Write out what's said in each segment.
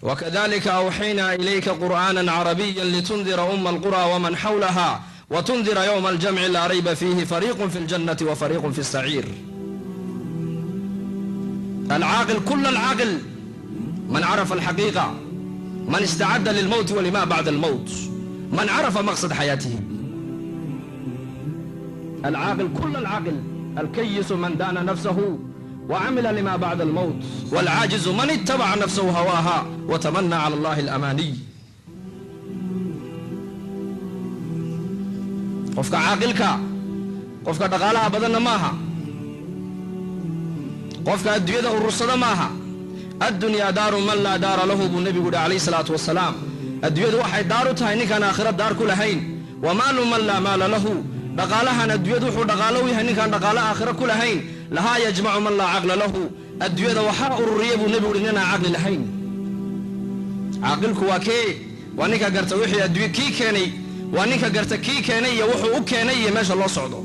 Wakadalika awxaynaa ilayka qur'aana carabiya litundira uma alqura waman xawlaha watundira yowma aljamci laa rayba fiihi fariiqun fi ljannati wa fariiqun fi saciir. Alcaaqil kula alcaaqil man carafa alxaqiiqa, man istacadda lilmowti walima bacda almowt, man carafa maqsad xayaatihi. Alcaaqil kula alcaaqil alkayisu man daana nafsahu wcamila lima bacda almowt, walcaajizu man itabaca nafsahu hawaaha watamana cala allahi alamaaniy. Qofka caaqilka qofka dhaqaalaha badanna maaha, qofka adduunyada urursada maaha. Addunyaa daaru man laa daara lahu buu nebigu yihi calayh salaatu wasalaam. Adduunyadu waxay daar u tahay ninkaan aakhiro daar ku lahayn. Wa maalu man laa maala lahu, dhaqaalahan adduunyadu wuxuu dhaqaalo u yahay ninkaan dhaqaalo aakhiro ku lahayn. Lahaa yajmacu man laa caqla lahu, adduunyada waxaa ururiya buu nebigu yihi ninaan caqli lahayn. Caaqilku waa kee? Waa ninka garta wixii adduunya kii keenay, waa ninka garta kii keenay iyo wuxuu u keenay iyo meesha loo socdo.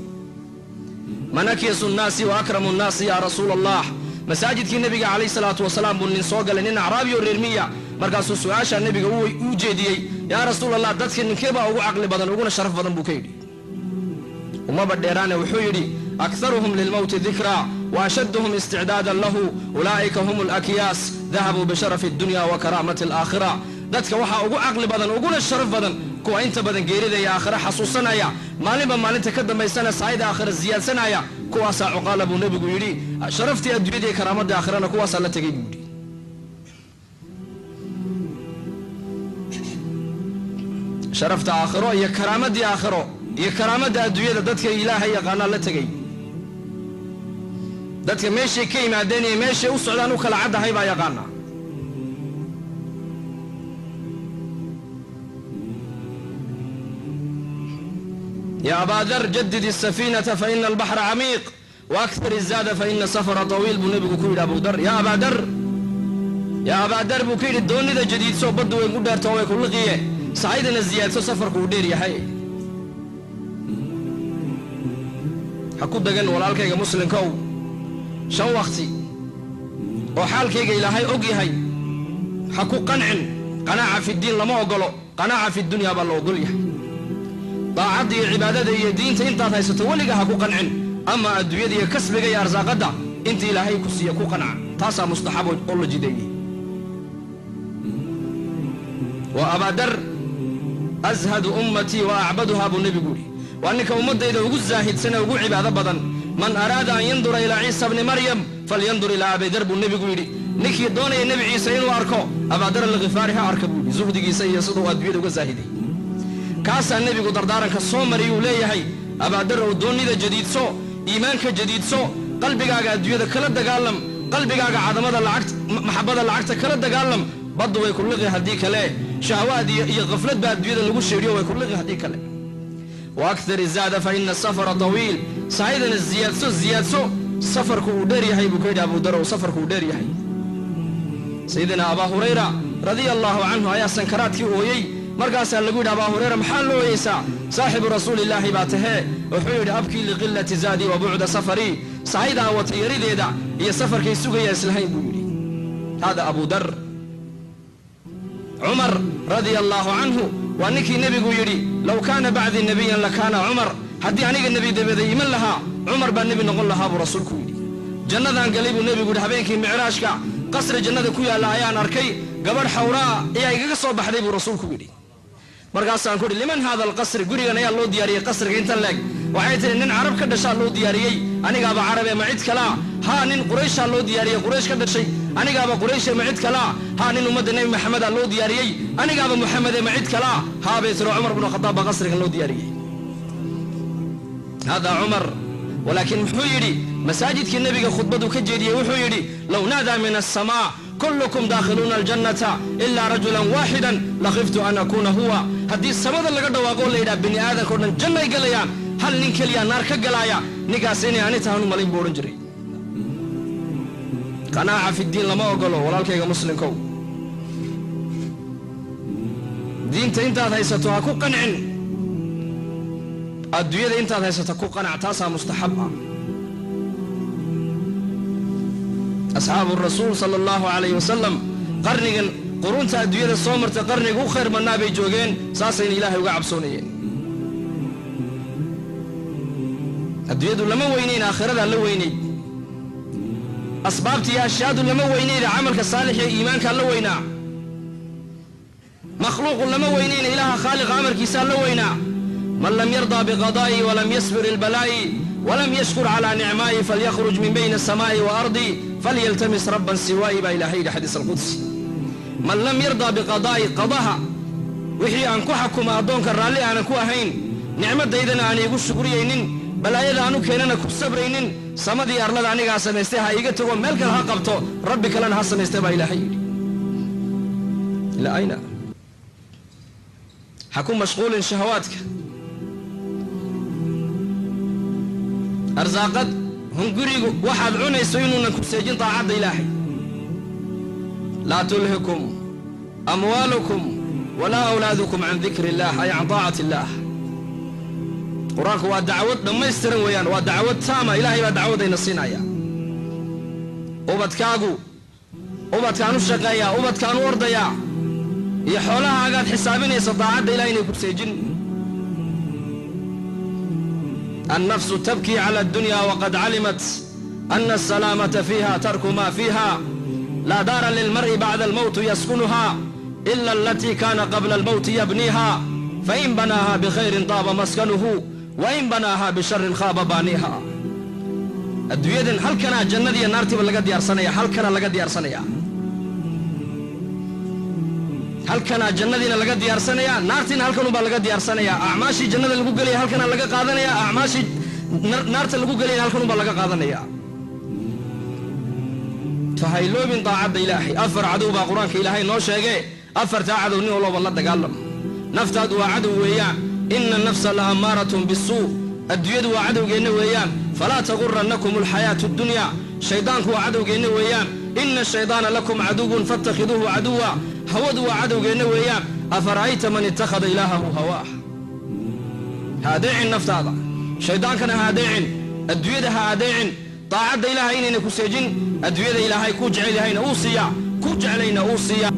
Man akyasu nnaasi wa akramu nnaasi yaa rasuula allah. Masaajidkii nebiga calayh salaatu wasalaam buu nin soo galay, nin acraabi oo reermiya. Markaasuu su-aashaa nebiga u jeediyey, yaa rasuul allah, dadka ninkeebaa ugu caqli badan uguna sharaf badan buu ka yidhi. Umaba dheeraane wuxuu yidhi akharuhum lilmowti dikraa wa ashadduhum isticdaadan lahu ulaa'ika hum alakyaas dahabuu bisharafi addunya wa karaamati alaakhira. Dadka waxaa ugu caqli badan uguna sharaf badan kuwa inta badan geerida iyo aakhira xasuusanaya, maalinba maalinta ka dambaysana saayida aakhira siyaadsanaya, kuwaasaa cuqaala buu nebigu yidhi. Sharaftii adduunyada iyo karaamadii aakhirana kuwaasaa la tegay buu yidhi. Sharafta aakhiro iyo karaamadii aakhiro iyo karaamadda adduunyada dadka ilaahay yaqaanaa la tegay. Dadka meeshay ka yimaadeen iyo meeshay u socdaan u kala caddahay baa yaqaana. Ya abaa dar jadid asafiinata faina albaxra camiiq waakthir izaada faina safara tawiil buu nebigu ku yidhi abu dar. Ya abaa dar, yaa abaa dar buu ka yidhi, doonida jadiidso, baddu way ku dheerto way ku liqiye, sahaydana ziyaadso, safarku uu dheer yahay. Ha ku dagan walaalkayga muslimkow 5 wakti oo xaalkayga ilaahay og yahay, ha ku qancin. Qanaaca fi ddiin lama ogolo, qanaaca fi dunya baa la ogol yahay. Daacadda iyo cibaadada iyo diinta intaad haysato weliga ha ku qancin, ama adduunyada iyo kasbiga iyo arsaaqadda inta ilaahay ku siiya ku qanca, taasaa mustaxab oo la jideeyey. Wa abaadar ashadu ummatii wa acbaduhaa buu nebigu yidhi, waa ninka ummaddayda ugu zaahidsan ee ugu cibaado badan. Man araada an yandura ilaa ciisa bni maryam falyandur ilaa abidar buu nebigu yidhi. Ninkii doonaya nebi ciise inuu arko abaadar alkhifaari ha arka buu yidhi, zuhdigiisa iyo siduu adduunyada uga zaahiday. Kaasaa nebigu dardaaranka soo mariyuu leeyahay, abaadar ow doonnida jadiidso, iimaanka jadiidso, qalbigaaga adduunyada kala dagaalam, qalbigaaga cadamada lacagta, maxabada lacagta kala dagaalam. Baddu way ku liqi haddii kale, shahwaad iyo khaflad baa adduunyada lagu sheedhiyo, way ku liqi haddii kale. Wa akthir izaada fa ina asafara tawiil, sahaydana ziyaadso ziyaadso, safarku uu dheer yahay buu ka yidhi abu dar ow, safarku uu dheer yahay. Sayidina abaa hurayra radia allahu canhu ayaa sankaraadkii ooyey. Markaasaa lagu yidhi, abaa hurayra, maxaa loo ooyeysaa? Saaxibu rasuulillaahi baa tahee. Wuxuu yidhi, abkii liqilati zaadii wa bucda safarii, sahaydaan wata yarideeda iyo safarkay sugaya islahayn buu yidhi. Hada abu dar. Cumar radia allaahu canhu waa ninkii nebigu yidhi, low kaana bacdii nebiyan lakaana cumar, haddii aniga nebi dabaday iman lahaa cumar baa nebi noqon lahaa buu rasuulku yidhi. Jannadaan galay buu nebigu yidhi habeenkii micraashka, qasri jannada ku yaalla ayaan arkay, gabadh xawraa ayaa igaga soo baxday buu rasuulku yidhi. Markaasaan ku idhi, liman haada alqasri, gurigan ayaa loo diyaariyey qasriga intan leeg? Waxay tihi, nin carab ka dhashaa loo diyaariyey. Anigaaba carabe, ma cid kalaa? Haa, nin qurayshaa loo diyaariyey, quraysh ka dhashay. Anigaaba qurayshe, ma cid kalaa? Haa, nin ummadda nebi maxamedaa loo diyaariyey. Anigaaba muxamede, ma cid kalaa? Haa bay tiri, cumar bnu khadaab baa qasrigan loo diyaariyey. Hada cumar. Walaakiin muxuu yidhi masaajidkii nebiga khudbadu ka jeediyey? Wuxuu yidhi, low naadaa min aلsamaa kullukum daakhiluuna aljannata ilaa rajulan waaxidan lakhiftu an akuuna huwa. Haddii samada laga dhawaaqo la yidhaha bini aadamka o dhan jannay galayaan, hal nin keliya naar ka galaaya, ninkaas inay ani tahan u malayn buu odhan jiray. Qanaaca fi ddiin lama ogolo walaalkayga muslimkow. Diinta intaad haysato ha ku qancin, adduunyada intaad haysato ku qanac, taasaa mustaxab ah. Asxaabu rasuul sala allahu calayh wasalam qarnigan Qurunta adduunyada soo marta qarniga u khayr badnaa bay joogeen, saasayna Ilaahay uga cabsoonayeen. Adduunyadu lama weynayn, aakhiradaa la weynayd. Asbaabta iyo ashyaadu lama weynayna, camalka saalix iyo iimaankaa la weynaa. Makhluuqu lama weynayna, ilaaha khaaliqa amarkiisaa la weynaa. Man lam yardaa biqadaa'i walam yasbir ilbalaa'i walam yashkur calaa nicmaa'i falyakhruj min bayni asamaa'i wa ardi falyaltamis rabban siwaa'i baa Ilaahay yidhi xadiis alqudsi. Man lam yardaa biqadaa'i, qadaha wixii aan ku xakuma addoonka raalli aanan ku ahayn, nicmadaydana aan iigu shukriyaynin, balaayada aan u keenana ku sabraynin, samadii arlada anigaa samaystay ha iiga tago, meel kale ha qabto, rabbi kalena ha samaystay baa Ilaahay yidhi. Ilaa ayna? Ha ku mashquulin shahawaadka, arsaaqad, hungurigu waxaad cunayso inuunan ku seejin daacadda Ilaahay. Laa tulhikum amwaalukum walaa awlaadukum can dikri illaah, ay can taacati illaah. Qur-aanku waa dacwad dhammaystiran weeyaan, waa dacwad taama. Ilaahay baa dacwadayna siinaya. Ubadkaagu, ubadkaan u shaqeeyaa, ubadkaan u ordayaa, iyo xoolahaagaad xisaabinaysa daacadda Ilahay inay ku seejin. Annafsu tabkii cala addunya waqad calimat ana asalaamata fiiha tarku ma fiiha. Laa daara lilmar'i bacda almowti yaskunuha ila alatii kaana qabla almowti yabniiha, fain banaaha bikhayrin taaba maskanuhu wain banaaha bisharin khaaba baaniiha. Adduunyadan halkanaa jannadiiyo naartiiba laga diyaarsanaya, halkanaa laga diyaarsanaya, halkanaa jannadiina laga diyaarsanaya, naartiina halkanunbaa laga diyaarsanaya. Acmaashii jannada lagu gelaya halkanaa laga qaadanaya, acmaashii naarta lagu gelayana halkanunbaa laga qaadanaya. Fahayloobin daacadda Ilaahay. Afar cadow baa qur-aanka Ilaahay noo sheege, afartaa cadow nin walooba la dagaalam. Naftaadu waa cadow weeyaan, ina nafsa la ammaaratun bisuu. Adduunyadu waa cadowgeenna weeyaan, falaa tagurannakum alxayaatu addunya. Shaydaanku waa cadowgeenna weeyaan, ina ashaydaana lakum caduwun fatakhiduuhu caduwa. Hawadu waa cadowgeenna weeyaan, afara'ayta man ittakhada ilaahahu hawaah. Ha adeecin naftaada, shaydaankana ha adeecin, adduunyada ha adeecin. Daacadda Ilaahay inayna ku seejin. Adduunyada Ilaahay kuu jecel yahayna uu siiyaa, ku jeclayna uu siiyaa.